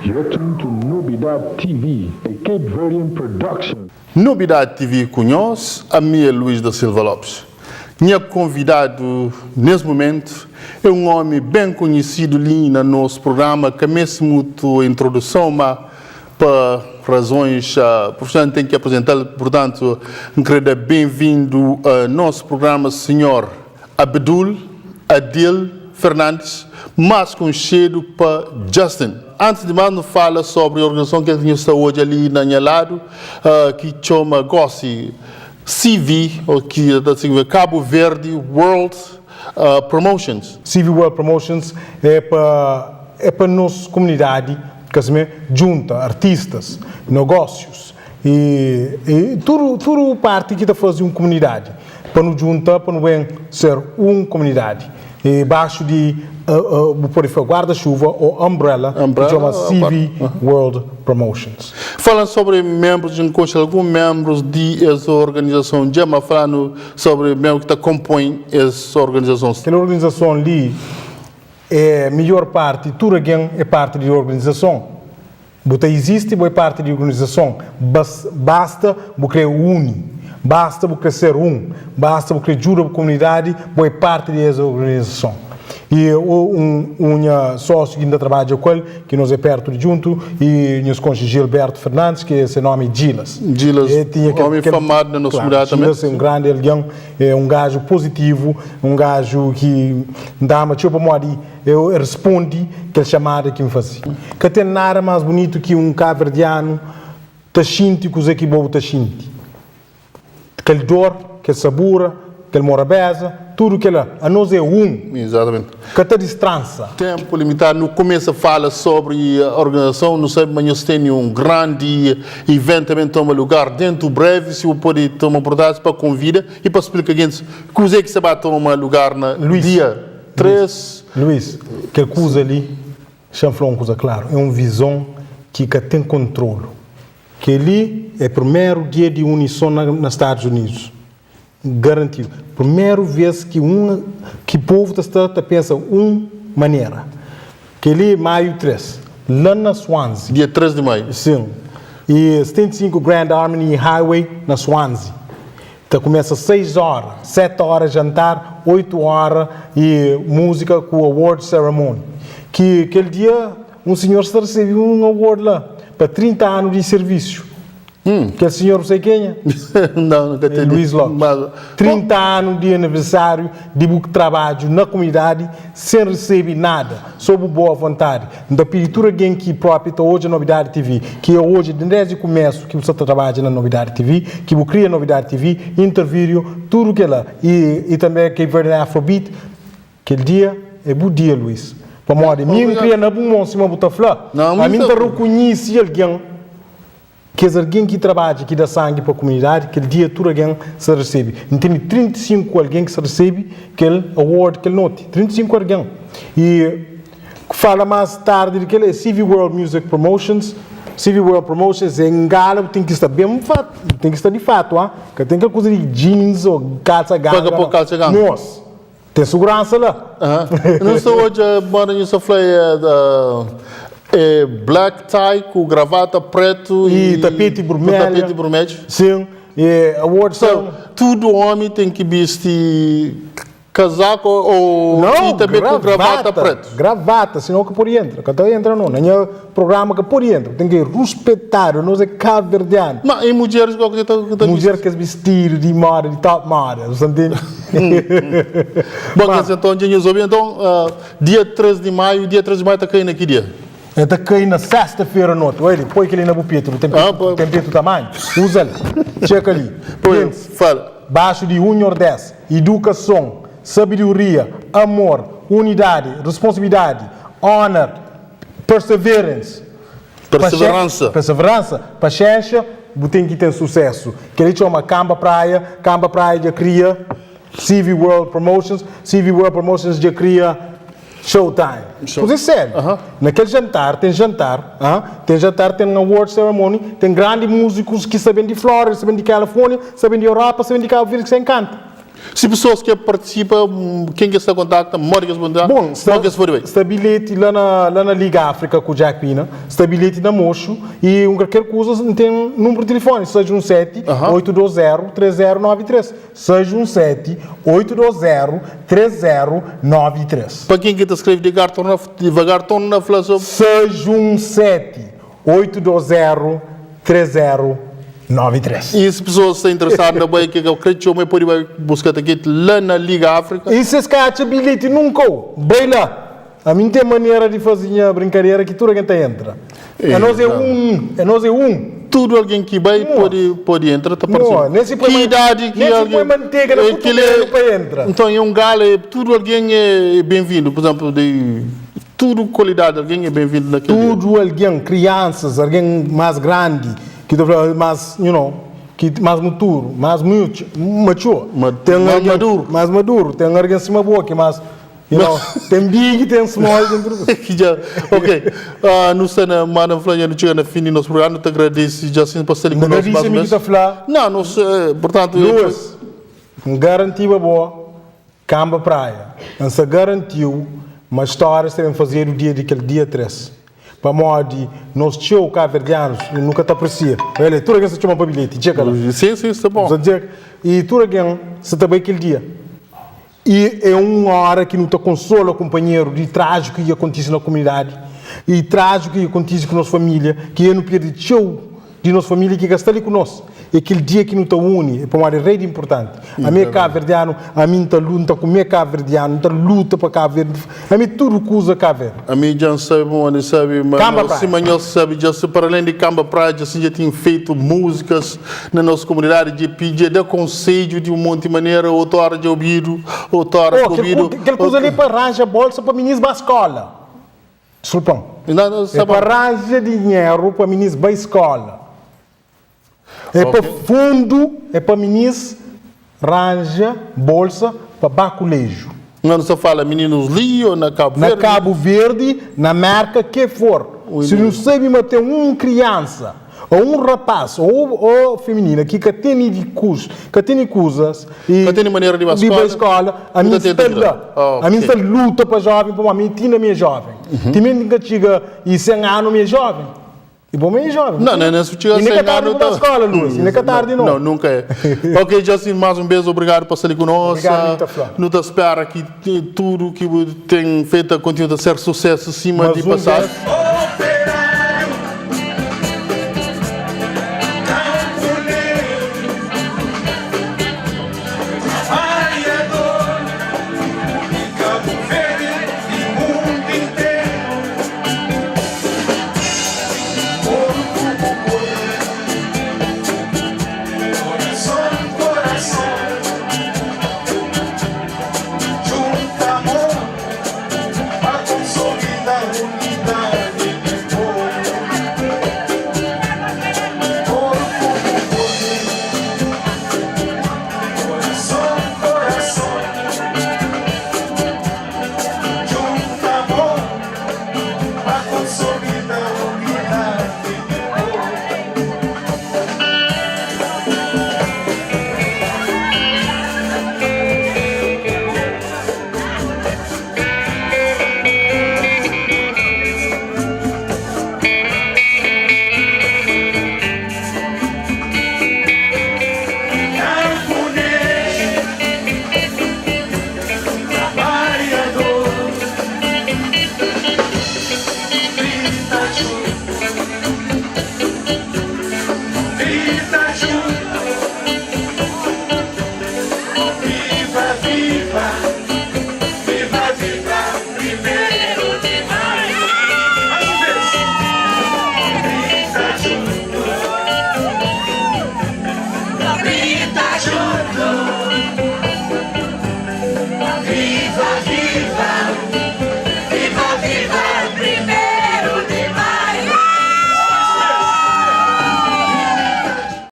You're tuned to Nobidad TV, a Cape Verdean production. Nobidad TV ku nhos, ami é Luís da Silva Lopes. Nha konvidadu nes mumentu é un omi ben konhisidu li na nos prugrama, ka meste mutu introduson, ma pa razons profesional N ten ki aprezental, purtantu N kre da ben-vindu a nos prugrama sinhor Abdul Adil Fernandes, más konxedu pa Justin. Antis di más, nu fala sobri organizason ki nhos sta odja li na nha ladu, ki txoma gósi CV, ô ki ta signifika Cabo Verde World Promotions. CV World Promotions é pa é pa nos komunidadi, ka simé, djunta artistas, nogósius i i tudu tudu parti ki ta faze un komunidadi. Pa nu djunta pa nu ben ser un komunidadi e baxu di bu pode fla guarda-chuva o umbrella ki txoma CV World Promotions. Falan sobri menbrus, N konxe algun menbrus di es organizason dja, ma fla-nu sobri menbrus ki ta konpoi es organizason. Kel organizason li é midjor parti, tudu algen é parti di organizason. Bu ta izisti, bo é parti di organizason, bas basta bu kre uni, basta bu kre ser un, basta bu kre djuda bu komunidadi, bo é parti di es organizason. I un un nha sósiu ki N ta trabadja ku el, ki nos é pertu di djuntu, i nhos konxe Gilberto Fernandes, ki se nomi é Gilas. Gilas, E tinha kel omi kel famadu na nos klaru, komunidadi tanbe. Gilas é un grandi algen, é un gaju pozitivu, un gaju ki N ta ama txeu pamodi Eu respondi kel xamada ki N faze. Ka ten nada más bunitu ki un kaverdianu ta xinti kuzê ki bo bu ta xinti. Kel dor, kel sabura, kel morabeza, tudu kel-la. Anos é un. Exatamente. Ka ta distransa. Tempu limitadu, nu kumesa fala sobri organizason, nu sabe ma nhos tene un grandi iventu ta ben toma lugar dentu brevi, si bu pode toma oportunidadi pa konvida i pa splika gentis kuzê ki sta ba toma lugar na Luís. dia 3. Luís, kel kuza li, xa-m fla un kuza klaru, é un vizon ki ka ten kontrolu. Kel-li é primeru dia di unison na na Stadus Unidus. Garantidu. Primeru vês ki un ki povu ta sta ta pensa un manera. Kel-li é maiu 3, la na Swansea. Dia 3 di maiu. Sin. E 75 Grand Army Highway na Swansea. Ta kumesa 6 óra, 7 óra jantar, 8 óra e múzika ku award ceremony. Ki kel dia un sinhor sta resebe un award la pa 30 anu di sirvisu. Kel sinhor bu sabe kenha? Não, nunka É tene. Luís Lopes. Mas, 30 anu di aniversáriu di bu trabadju na kumunidadi sen resebe nada, so bu boa vontadi. N ta pidi tudu algen ki propi ta odja Nobidadi TV, ki e odja desdi kumesu ki bu sta ta trabadja na Nobidadi TV, ki bu kria Nobidadi TV, intervidio, tudu kela. I i tanbe Cape Verdean Afrobeat, kel dia e bu dia Luis. Pamodi mi N kria na bu mon sima bu ta fla, ami N ta rukunhisi algen. Kes algen ki trabadja, ki da sangi pa kumunidadi, kel dia tudu algen sa resebe. N tene 35 algen ki sa resebe kel award kel noti. 35 algen. I fala mas tardi di kel é CV World Music Promotions. CV World Promotions é ngala, bu ten ki sta ben fatu, bu ten ki sta di fatu, ha. Ka ten kel kuza di jeans o kalsa ganga, Paga po kalsa ganga. Mos. Ten suguransa la. Nu sta odja moda nhu sta fla é black tie ku gravata pretu i tapeti burmelhu. Tapeti burmedju. Sim, e award So, tudu omi ten ki bisti kazaku o Não, i tanbe ku gravata pretu? Gravata, senão ka pode entra. Ka ta entra não. Na nha programa ka pode entra. Ten ki ruspetadu, nos é kabuverdianu. Ma e mudjeris gosi ki ta bisti? Mudjer kes bistidu di moda, di top model, bu sta ntende? Bon, kes enton dja nhos obi. Enton, dia 3 di maiu, dia 3 di maiu ta kai na ki dia? El ta kai na sesta-fera noti. Oi li, poi kel-li na bu petu, bu ten petu, ten petu tamanhu? Uza-l. Txeka li. Poi, fala. Baxu di un Nhordés, idukason, sabedoria, amor, unidadi, responsabilidadi, honor, perseverance, Perseveransa. Perseveransa, paxénxa, bu ten ki ten susésu. Kel-li txoma Kanba Praia, Kanba Praia dja kria CV World Promotions, CV World Promotions dja kria Showtime. Kuza é sériu. Na kel jantar, ten jantar, ten jantar, ten award ceremony, ten grandi múzikus ki sta ben di Flórida, sta ben di California, sta ben di Europa, sta ben di Kabu Verdi ki sta ben kanta. Si pesoas ke partisipa, ken ki es ta kontakta, modi ki es pode Bon, sta, modi ki es pode bai? sta bilheti la na, la na Liga Áfrika ku Jack Pina, sta bilheti na Moxu y un kalker kuza N ten nunbru di tilifoni, 617 820 3093, 617 820 3093. Pa ken ki ta skrebe divagar torna, divagar torna fla so. 617 820 3093. Y si pesoas sta interesadu na bai, ke ka kre txoma, e pode bai buska tiketi la na Liga Áfrika. Y si es ka atxa bilheti nunka, bai la. Ami N ten manera di faze nha brinkadera ki tudu algen ta entra. Anos é un, anos é un. Tudu algen ki bai pode pode entra, ta parse. Moa, nen si poi Ki idadi ki nen si algen poi mantega na é kel kutubelu é pa entra. Nton é un gala, é tudu algen é ben-vindu. Pur izénplu, di Tudu kualidadi di algen é ben-vindu na kel dia. Tudu algen, kriansas, algen más grandi, ki ta fla más, you know, ki más muturu, más much, mature. Ma, Ten más algen maduru. más maduru, ten algen sima bo ki más, you know, ten big, ten small, ten tudu kuza. Ki dja, ok. Ah, nu sta na, má na fla dja nu txiga na fin di nos prugrama, nu ta agradese Jacinto pa sta li N ku nos agradise más un mi ki bes. ta fla. Não, nos, portantu, Luis, N garantiba bo Kanba Praia, N sta garantiu ma stórias ta ben fazedu dia di kel dia 3, pamodi nos txeu kaverdianus nu ka ta apresia. Olha, tudu algen sta txoma pa bilheti, txeka la. Sim, sim, sta bon. Sta txeka. I tudu algen sta ta bai kel dia. I é un óra ki nu ta konsola kunpanheru di trájiku ki akontise na kumunidadi i trájiku ki akontise ku nos família, ki nu perde txeu di nos família ki ka sta li ku nos. É kel dia ki nu ta uni, é pamodi é rei di inportanti. Ami é kabuverdianu, ami N ta lu, N ta kume kabuverdianu, N ta luta pa Kabu Verdi, ami é tudu kuza Kabu Verdi. Ami dja N sabe pamodi N sabe ma Kanba nos, Praia. sima nhos sabe dja si para alén di kanba praia dja si dja ten fetu múzikas na nos komunidadi dja pi dja da konsedju di un monti manera otu ora dja obidu otu ora Oh, ka kel obidu ku, kel kuza li é pa ranja bolsa pa minis ba skola. Diskulpa-m. Não, não, É sta pa bon. ranja dinheru pa minis bai skola. É pa fundu, é pa minis ranja bolsa pa ba kuleju. Não, nu sta fala mininus li ou na Kabu Na Verdi? Kabu Verdi, na Merka, ke for. Si nu sabe ma ten un kriansa, ou un rapaz, ou ou feminina ki ka tene di kus, ka tene kuzas i Ka tene manera di ba di bai skola, skola, nu ami ta sta tenta djuda. la. Ami sta luta pa joven, pamodi ami tinda mi é joven. Timenti N ka txiga i 100 anu mi é joven. E bom é jovem. Não, não, não, se chegar E nem 100 ka tarde anos, pa ba skola, Luís. E nem ka tarde, não. Não, nunca é. Ok, Justin, mais um beijo, obrigado por estar ali conosco. Obrigado, Rita Flá. Nu ta espera que tudo que bu tem feito continue a ser sucesso acima Mais de um passado. vez. Operário, camponês, trabalhador de Cabo Verde e mundo inteiro. Pa consolida unidade di povo. Camponês, trabalhador, grita junto, grita junto, viva, viva.